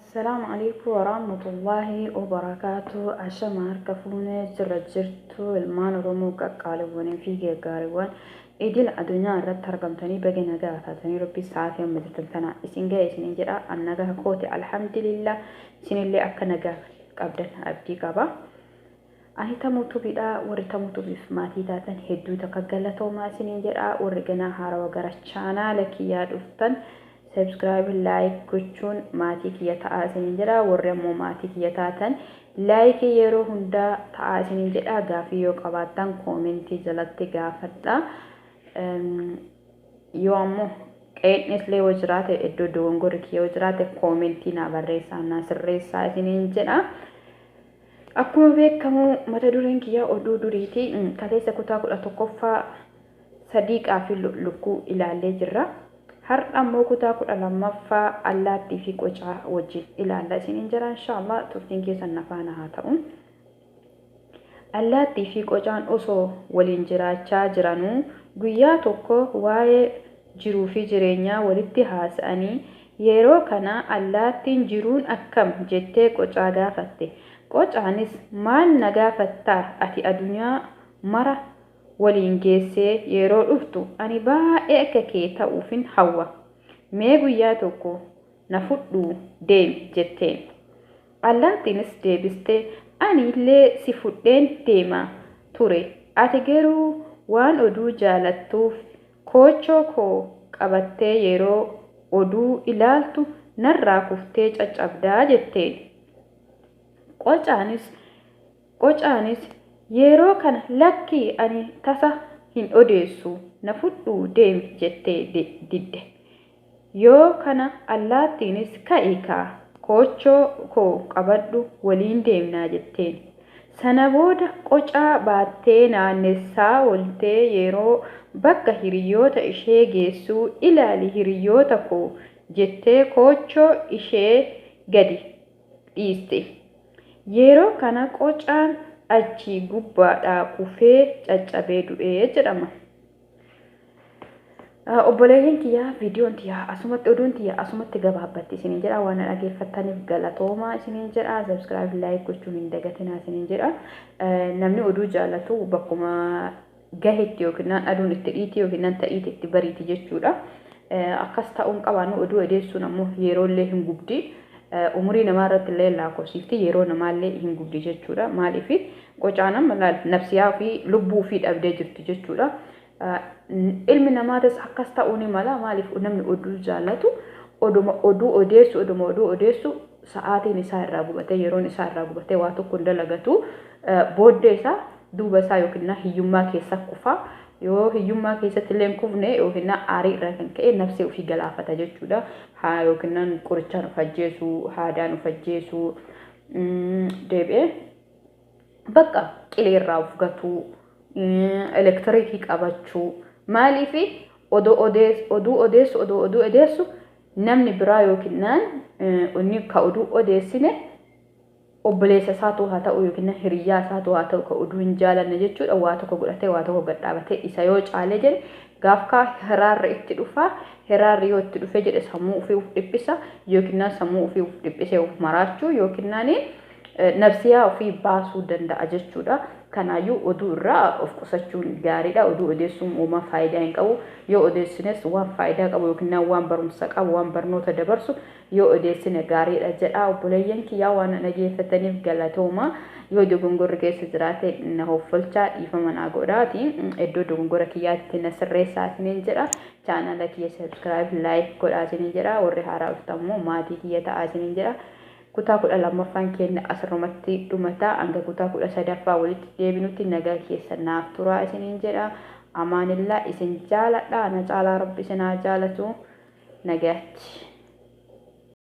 Assalaamu alaikum warahmatullaahi wabarakaatu. Ashama harka fuunee jirra jirtu ilmaan Oromoo qaqqaaliiwwanii fi geggaariiwwan idil addunyaa irratti argamtanii baga nagaa taatanii Rabbi sa'aatii amma jirtan tana isin ga'e isinin jedha. An nagaa kooti, alhamdulillah. Isinillee akka nagaa qabdan abdii qaba. Ani Tamuu Tubiidha. Warri Tamuu Tubiif maatii taatan hedduu takka galatoomaa isinin jedha. Warri ganaa haarawa gara chaanaala kiyyaa dhuftan subscribe, like gochuun maatii kiyya ta'aa isinin jedha. Warri ammoo maatii kiyya taatan like yeroo hundaa ta'aa isinin jedha. Gaafii yoo qabaattan koomentii jalatti gaafadha. Yoo ammoo qe'eenis yoo jiraate, iddoo dogongorri kiyya yoo jiraate, koomentii naa barreessaa, naa sirreessaa isinin jedha. Akkuma beekamu mata dureen kiyya oduu duriiti. Kaleessa kutaa 11ffaa sadiiqaa fi lukkuu ilaallee jirra. Har'a ammoo kutaa 12ffaa allaattii fi qocaa wajjin ilaalla isiniin jira. Inshaallah turtiin keessan na faana haa ta'u. Allaattii fi qocaan osoo waliin jiraachaa jiranuu guyyaa tokko waa'ee jiruu fi jireenyaa walitti haasa'anii, yeroo kana allaattiin "Jiruun akkam?" jettee qocaa gaafatte. Qocaanis, "Maal na gaafattaa? Ati addunyaa mara waliin geessee yeroo dhuftu ani baay'ee akka kee ta'uufin hawwa. Mee guyyaa tokko na fudhuu deemi," jetteen. Allaattiinis deebistee, "Ani illee si fudheen deema ture. Ati garuu waan oduu jaalattuuf koochoo koo qabattee yeroo oduu ilaaltu narraa kuftee caccabdaa," jetteen. Qocaanis yeroo kana, "Lakkii, ani tasa hin odeessu, na fudhuu deemi," jettee didde. Yoo kana allaattiinis, "Ka'i kaa, koochoo koo qabadhu, waliin deemnaa," jetteen. Sana booda qocaa baattee naannessaa ooltee yeroo bakka hiriyoota ishee geessuu, "Ilaali hiriyoota koo," jettee koochoo ishee gadi dhiiste. Yeroo kana qocaan achii gubbaadhaa kufee caccabee du'ee jedhama. Obboleeyyan kiyyaa, viidiyoon tiyyaa asumatti, oduun tiyyaa asumatti gabaabbatti isiniin jedha. Waan dhaggeeffattaniif galatoomaa isiniin jedha. Subscribe, like gochuun hin dagatinaa isiniin jedha. Namni oduu jaallatu bakkuma gahetti yookiin aduun itti dhiiti yookiin ta'iiti itti bariiti jechuudha. Akkas ta'uun qabaannu, oduu odeessuun ammoo yeroollee hin gubdi. Umurii namaa irratti illee lakkoofsifti, yeroo namaallee hin gubdi jechuudha. Maaliif? Qocaan amma nafsiyaa fi lubbuu fi dhabdee jirti jechuudha. Ilmi namaatis akkas ta'uu ni mala. Maaliif? Namni oduu jaallatu oduma oduu odeessu, oduma oduu odeessu sa'aatiin isaa irraa gubatee, yeroon isaa irraa gubatee waa tokko hin dalagatu. Booddee isaa, duuba isaa yookiin hiyyummaa keessa kufa. Yoo hiyyummaa keessatti illee hin kufne, yookiin aarii irraa kan ka'e nafsee ofii galaafata jechuudha. Haa yookiin qorichaan of ajjeesuu, haadaan of ajjeesuu, deebi'ee bakka qileerraa of gatuu, elektiriikii qabachuu. Maaliif? Oduu odeessu, oduu oduu odeessu namni biraa yookiin inni ka oduu odeessine obboleessa isaatu haa ta'u yookiin hiriyyaa isaatu haa ta'u, ka oduu hin jaalanne jechuudha, waa tokko godhatee, waa tokko gadhaabatee isa yoo caalee jedhe, gaafkaa hiraarri itti dhufa. Hiraarri yoo itti dhufee jedhe, sammuu ofii of dhiphisa yookiin sammuu ofii of dhiphisee of maraachuu yookiin nafsiyaa ofii baasuu danda'a jechuudha. Kanaayyuu oduu irraa of qusachuun gaariidha. Oduu odeessuun uumaa faayidaa hin qabu. Yoo odeessines waan faayidaa qabu yookiin waan barumsa qabu, waan barnoota dabarsu yoo odeessine gaariidha jedha. Obboleeyyan kiyyaa, waan dhageeffataniif galatooma. Yoo dogongorri keessa jiraate na hoffolchaa, dhiifama naa godhaati. Iddoo dogongora kiyyaatti na sirreessaa isiniin jedha. Chaanala kiyya subscribe, like godhaa isiniin jedha. Warri haaraa dhuftan immoo maatii kiyya ta'aa isiniin jedha. Kutaa 12ffaan keenya asirrumatti dhumataa. Hanga kutaa 13ffaa walitti deebinutti nagaa keessa naaf turaa isiniin jedha. Amaanillaa, isin jaaladha. Na caalaa Rabbi isin haa jaalatu. Nagaatti.